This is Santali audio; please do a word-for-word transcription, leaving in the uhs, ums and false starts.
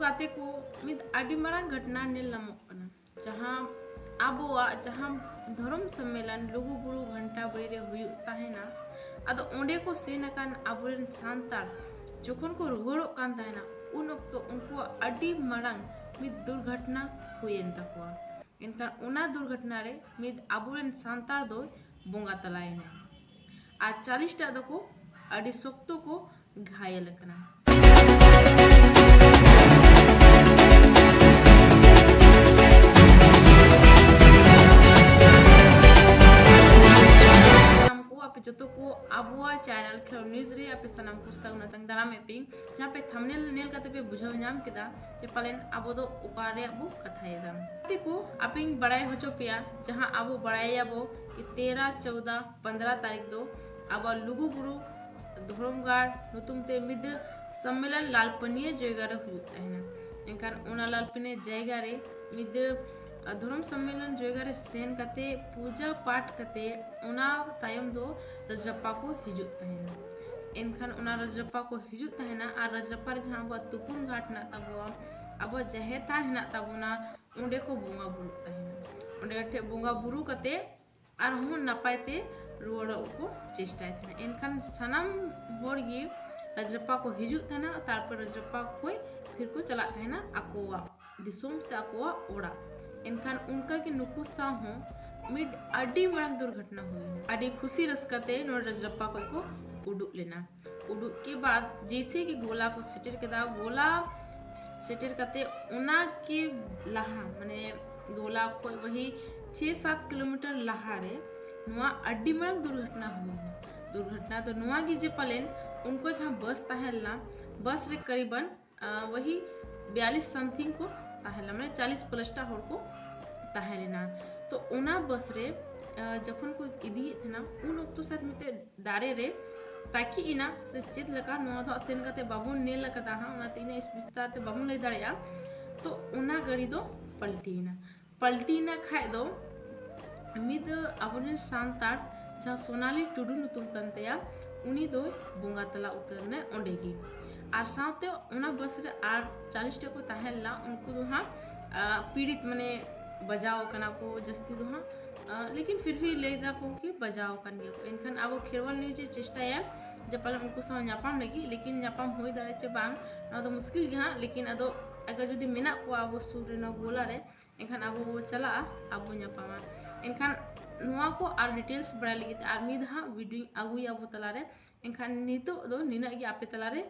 ᱜᱟᱛᱮ ᱠᱚ, ᱢᱤᱫ ᱟᱹᱰᱤ ᱢᱟᱨᱟᱝ ᱜᱷᱚᱴᱚᱱᱟ ᱧᱮᱞ ᱧᱟᱢᱚᱜ ᱠᱟᱱᱟ, ᱡᱟᱦᱟᱸ ᱟᱵᱚᱣᱟᱜ ᱡᱟᱦᱟᱸ ᱫᱷᱚᱨᱚᱢ ᱥᱚᱢᱢᱮᱞᱚᱱ ᱞᱩᱜᱩᱵᱩᱨᱩ ᱜᱷᱚᱱᱴᱟ ᱵᱟᱲᱤ ᱨᱮ ᱦᱩᱭᱩᱜ ᱛᱟᱦᱮᱱᱟ, ᱟᱫᱚ ᱚᱸᱰᱮ ᱠᱚ ᱥᱮᱱ ᱟᱠᱟᱱ ᱟᱵᱚᱨᱮᱱ ᱥᱟᱱᱛᱟᱲ ᱡᱚᱠᱷᱚᱱ ᱠᱚ ᱨᱩᱣᱟᱹᱲᱚᱜ ᱠᱟᱱ ᱛᱟᱦᱮᱱᱟ, ᱩᱱ ᱚᱠᱛᱚ ᱩᱱᱠᱩᱣᱟᱜ ᱟᱹᱰᱤ ᱢᱟᱨᱟᱝ ᱢᱤᱫ ᱫᱩᱨᱜᱷᱚᱴᱚᱱᱟ ᱦᱩᱭᱮᱱ ᱛᱟᱠᱚᱣᱟ᱾ ᱮᱱᱠᱷᱟᱱ ᱚᱱᱟ ᱫᱩᱨᱜᱷᱚᱴᱚᱱᱟ ᱨᱮ ᱢᱤᱫ ᱟᱵᱚᱨᱮᱱ ᱥᱟᱱᱛᱟᱲ ᱫᱚᱭ ᱵᱚᱸᱜᱟ ᱛᱟᱞᱟᱭᱮᱱᱟ, ᱟᱨ ᱪᱟᱞᱤᱥ ᱴᱟᱜ ᱫᱚᱠᱚ ᱟᱹᱰᱤ ᱥᱚᱠᱛᱚ ᱠᱚ ᱜᱷᱟᱭᱮᱞ ᱟᱠᱟᱱᱟ᱾ ᱥᱟᱱᱟᱢ ᱠᱚ, ᱟᱯᱮ ᱡᱚᱛᱚ ᱠᱚ ᱟᱵᱚᱣᱟᱜ ᱪᱮᱱᱮᱞ ᱠᱷᱮᱞᱳ ᱱᱤᱭᱩᱡᱽ ᱨᱮ ᱟᱯᱮ ᱥᱟᱱᱟᱢ ᱠᱚ ᱥᱟᱹᱜᱩᱱ ᱟᱛᱟᱝ ᱫᱟᱨᱟᱢᱮᱫ ᱯᱮᱭᱟᱹᱧ᱾ ᱡᱟᱦᱟᱸ ᱯᱮ ᱛᱷᱟᱢᱵᱽᱱᱮᱞ ᱧᱮᱞ ᱠᱟᱛᱮ ᱯᱮ ᱵᱩᱡᱷᱟᱹᱣ ᱧᱟᱢ ᱠᱮᱫᱟ ᱡᱮ ᱯᱟᱞᱮᱱ ᱟᱵᱚ ᱫᱚ ᱚᱠᱟ ᱨᱮᱭᱟᱜ ᱵᱚ ᱠᱟᱛᱷᱟᱭᱮᱫᱟ᱾ ᱜᱟᱛᱮ ᱠᱚ, ᱟᱯᱮᱧ ᱵᱟᱲᱟᱭ ᱦᱚᱪᱚ ᱯᱮᱭᱟ, ᱡᱟᱦᱟᱸ ᱟᱵᱚ ᱵᱟᱲᱟᱭᱟᱵᱚ ᱠᱤ ᱛᱮᱨᱟ, ᱪᱳᱣᱫᱟ, ᱯᱚᱱᱫᱽᱨᱟ ᱛᱟᱹᱨᱤᱠᱷ ᱫᱚ ᱟᱵᱚᱣᱟᱜ ᱞᱩᱜᱩᱵᱩᱨᱩ ᱫᱷᱚᱨᱚᱢᱜᱟᱲ ᱧᱩᱛᱩᱢ ᱛᱮ ᱢᱤᱫ ᱥᱚᱢᱢᱮᱞᱚᱱ ᱞᱟᱞᱯᱟᱹᱱᱤᱭᱟᱹ ᱡᱟᱭᱜᱟ ᱨᱮ ᱦᱩᱭᱩᱜ ᱛᱟᱦᱮᱱᱟ᱾ ᱮᱱᱠᱷᱟᱱ ᱚᱱᱟ ᱞᱟᱞᱯᱟᱹᱱᱤᱭᱟᱹ ᱡᱟᱭᱜᱟ ᱨᱮ ᱢᱤᱫ ᱫᱷᱚᱨᱚᱢ ᱥᱚᱢᱢᱮᱞᱚᱱ ᱡᱟᱭᱜᱟ ᱨᱮ ᱥᱮᱱ ᱠᱟᱛᱮ ᱯᱩᱡᱟᱹ ᱯᱟᱴ ᱠᱟᱛᱮ ᱚᱱᱟ ᱛᱟᱭᱚᱢ ᱫᱚ ᱨᱟᱡᱽᱨᱟᱯᱯᱟ ᱠᱚ ᱦᱤᱡᱩᱜ ᱛᱟᱦᱮᱱᱟ᱾ ᱮᱱᱠᱷᱟᱱ ᱚᱱᱟ ᱨᱟᱡᱽᱨᱟᱯᱯᱟ ᱠᱚ ᱦᱤᱡᱩᱜ ᱛᱟᱦᱮᱱᱟ ᱟᱨ ᱨᱟᱡᱽᱨᱟᱯᱯᱟ ᱨᱮ ᱡᱟᱦᱟᱸ ᱟᱵᱚᱣᱟᱜ ᱛᱩᱯᱩᱱ ᱜᱷᱟᱴ ᱦᱮᱱᱟᱜ ᱛᱟᱵᱚᱱᱟ, ᱟᱵᱚᱣᱟᱜ ᱡᱟᱦᱮᱨ ᱛᱷᱟᱱ ᱦᱮᱱᱟᱜ ᱛᱟᱵᱚᱱᱟ, ᱚᱸᱰᱮ ᱠᱚ ᱵᱚᱸᱜᱟ ᱵᱩᱨᱩᱜ ᱛᱟᱦᱮᱱᱟ᱾ ᱚᱸᱰᱮ ᱴᱷᱮᱡ ᱵᱚᱸᱜᱟ ᱵᱩᱨᱩ ᱠᱟᱛᱮ ᱟᱨᱦᱚᱸ ᱱᱟᱯᱟᱭ ᱛᱮ ᱨᱩᱣᱟᱹᱲᱚᱜ ᱠᱚ ᱪᱮᱥᱴᱟᱭ ᱛᱟᱦᱮᱱᱟ᱾ ᱮᱱᱠᱷᱟᱱ ᱥᱟᱱᱟᱢ ᱦᱚᱲ ᱜᱮ ᱨᱟᱡᱽᱨᱟᱯᱯᱟ ᱠᱚ ᱦᱤᱡᱩᱜ ᱛᱟᱦᱮᱱᱟ, ᱛᱟᱨᱯᱚᱨ ᱨᱟᱡᱽᱨᱟᱯᱯᱟ ᱠᱷᱚᱡ ᱯᱷᱤᱨ ᱠᱚ ᱪᱟᱞᱟᱜ ᱛᱟᱦᱮᱱᱟ ᱟᱠᱚᱣᱟᱜ ᱫᱤᱥᱚᱢ ᱥᱮ ᱟᱠᱚᱣᱟᱜ ᱚᱲᱟᱜ᱾ ᱮᱱᱠᱷᱟᱱ ᱚᱱᱠᱟ ᱜᱮ ᱱᱩᱠᱩ ᱥᱟᱶ ᱦᱚᱸ ᱢᱤᱫ ᱟᱹᱰᱤ ᱢᱟᱨᱟᱝ ᱫᱩᱨᱜᱷᱚᱴᱚᱱᱟ ᱦᱩᱭᱱᱟ᱾ ᱟᱹᱰᱤ ᱠᱷᱩᱥᱤ ᱨᱟᱹᱥᱠᱟᱹ ᱛᱮ ᱱᱚᱰᱮ ᱨᱟᱡᱽᱨᱟᱯᱯᱟ ᱠᱷᱚᱡ ᱠᱚ ᱩᱰᱩᱠ ᱞᱮᱱᱟ᱾ ᱩᱰᱩᱠ ᱠᱮ ᱵᱟᱫ ᱡᱮᱭᱥᱮ ᱜᱮ ᱜᱳᱞᱟ ᱠᱚ ᱥᱮᱴᱮᱨ ᱠᱮᱫᱟ, ᱜᱳᱞᱟ ᱥᱮᱴᱮᱨ ᱠᱟᱛᱮ ᱚᱱᱟ ᱠᱮ ᱞᱟᱦᱟ, ᱢᱟᱱᱮ ᱜᱳᱞᱟ ᱠᱷᱚᱡ ᱣᱟᱦᱤ ᱪᱷᱮ ᱥᱟᱛ ᱠᱤᱞᱳᱢᱤᱴᱟᱨ ᱞᱟᱦᱟ ᱨᱮ ᱱᱚᱣᱟ ᱟᱹᱰᱤ ᱢᱟᱨᱟᱝ ᱫᱩᱨᱜᱷᱚᱴᱚᱱᱟ ᱦᱩᱭᱱᱟ᱾ ᱫᱩᱨᱜᱷᱚᱴᱚᱱᱟ ᱫᱚ ᱱᱚᱣᱟ ᱜᱮ ᱡᱮ ᱯᱟᱞᱮᱱ ᱩᱱᱠᱩ ᱡᱟᱦᱟᱸ ᱵᱟᱥ ᱛᱟᱦᱮᱸ ᱞᱮᱱᱟ, ᱵᱟᱥ ᱨᱮ ᱠᱟᱨᱤᱵᱟᱱ, ᱟᱸ, ᱣᱟᱦᱤ ᱵᱤᱭᱟᱞᱤᱥ something ᱠᱚ ᱛᱟᱦᱮᱸ ᱞᱮᱱᱟ, ᱢᱟᱱᱮ ᱪᱟᱞᱤᱥ plus ᱴᱟ ᱦᱚᱲ ᱠᱚ ᱛᱟᱦᱮᱸ ᱞᱮᱱᱟ᱾ ᱛᱚ ᱚᱱᱟ ᱵᱟᱥ ᱨᱮ, ᱟᱸ, ᱡᱚᱠᱷᱚᱱ ᱠᱚ ᱤᱫᱤᱭᱮᱫ ᱛᱟᱦᱮᱱᱟ, ᱩᱱ ᱚᱠᱛᱚ ᱥᱟᱛ ᱢᱤᱫᱴᱮᱡ ᱫᱟᱨᱮ ᱨᱮ ᱛᱟᱹᱠᱤᱡ ᱮᱱᱟ ᱥᱮ ᱪᱮᱫ ᱞᱮᱠᱟ, ᱱᱚᱣᱟ ᱫᱚ ᱦᱟᱸᱜ ᱥᱮᱱ ᱠᱟᱛᱮ ᱵᱟᱵᱚᱱ ᱧᱮᱞ ᱟᱠᱟᱫᱟ ᱦᱟᱸᱜ, ᱚᱱᱟᱛᱮ ᱤᱱᱟᱹᱜ ᱵᱤᱥᱛᱟᱨ ᱛᱮ ᱵᱟᱵᱚᱱ ᱞᱟᱹᱭ ᱫᱟᱲᱮᱭᱟᱜᱼᱟ᱾ ᱛᱚ ᱚᱱᱟ ᱜᱟᱹᱰᱤ ᱫᱚ ᱯᱟᱞᱴᱤᱭᱮᱱᱟ᱾ ᱯᱟᱞᱴᱤᱭᱮᱱᱟ ᱠᱷᱟᱡ ᱫᱚ ᱢᱤᱫ ᱟᱵᱚᱨᱮᱱ ᱥᱟᱱᱛᱟᱲ ᱡᱟᱦᱟᱸ ᱥᱳᱱᱟᱞᱤ ᱴᱩᱰᱩ ᱧᱩᱛᱩᱢ ᱠᱟᱱ ᱛᱟᱭᱟ, ᱩᱱᱤ ᱫᱚᱭ ᱵᱚᱸᱜᱟ ᱛᱟᱞᱟ ᱩᱛᱟᱹᱨ ᱮᱱᱟᱭ ᱚᱸᱰᱮ ᱜᱮ᱾ ᱟᱨ ᱥᱟᱶᱛᱮ ᱚᱱᱟ ᱵᱟᱥ ᱨᱮ ᱟᱨ ᱪᱟᱞᱤᱥ ᱴᱤ ᱠᱚ ᱛᱟᱦᱮᱸ ᱞᱮᱱᱟ, ᱩᱱᱠᱩ ᱫᱚ ᱦᱟᱸᱜ ᱯᱤᱲᱤᱛ ᱢᱟᱱᱮ ᱵᱟᱡᱟᱣ ᱠᱟᱱᱟ ᱠᱚ ᱡᱟᱹᱥᱛᱤ ᱫᱚ ᱦᱟᱸᱜ᱾ ᱞᱮᱠᱤᱱ ᱯᱷᱤᱨ ᱵᱷᱤ ᱞᱟᱹᱭ ᱫᱟᱠᱚ ᱠᱤ ᱵᱟᱡᱟᱣ ᱟᱠᱟᱱ ᱜᱮᱭᱟ ᱠᱚ᱾ ᱮᱱᱠᱷᱟᱱ ᱟᱵᱚ ᱠᱷᱮᱨᱣᱟᱞ ᱱᱤᱭᱩᱡᱽ ᱮ ᱪᱮᱥᱴᱟᱭᱟ ᱡᱮ ᱯᱟᱞᱮᱱ ᱩᱱᱠᱩ ᱥᱟᱶ ᱧᱟᱯᱟᱢ ᱞᱟᱹᱜᱤᱫ, ᱞᱮᱠᱤᱱ ᱧᱟᱯᱟᱢ ᱦᱩᱭ ᱫᱟᱲᱮᱭᱟᱜ ᱪᱮ ᱵᱟᱝ, ᱱᱚᱣᱟ ᱫᱚ ᱢᱩᱥᱠᱤᱞ ᱜᱮ ᱦᱟᱸᱜ᱾ ᱞᱮᱠᱤᱱ ᱟᱫᱚ ᱟᱜᱟᱨ ᱡᱩᱫᱤ ᱢᱮᱱᱟᱜ ᱠᱚᱣᱟ ᱟᱵᱚ ᱥᱩᱨ ᱨᱮ ᱱᱚᱣᱟ ᱜᱳᱞᱟ ᱨᱮ, ᱮᱱᱠᱷᱟᱱ ᱟᱵᱚ ᱵᱚ ᱪᱟᱞᱟᱜᱼᱟ, ᱟᱵᱚ ᱧᱟᱯᱟᱢᱟ᱾ ᱮᱱᱠᱷᱟᱱ ᱱᱚᱣᱟ ᱠᱚ ᱟᱨ ᱰᱤᱴᱮᱞᱥ ᱵᱟᱲᱟᱭ ᱞᱟᱹᱜᱤᱫ ᱛᱮ ᱟᱨ ᱢᱤᱫ ᱫᱷᱟᱣ ᱵᱷᱤᱰᱤᱭᱳᱧ ᱟᱹᱜᱩᱭᱟ ᱟᱵᱚ ᱛᱟᱞᱟᱨᱮ᱾ ᱮᱱᱠᱷᱟᱱ ᱱᱤᱛᱚᱜ ᱫᱚ ᱱᱤᱱᱟᱹᱜ ᱜᱮ ᱟᱯᱮ ᱛᱟᱞᱟᱨᱮ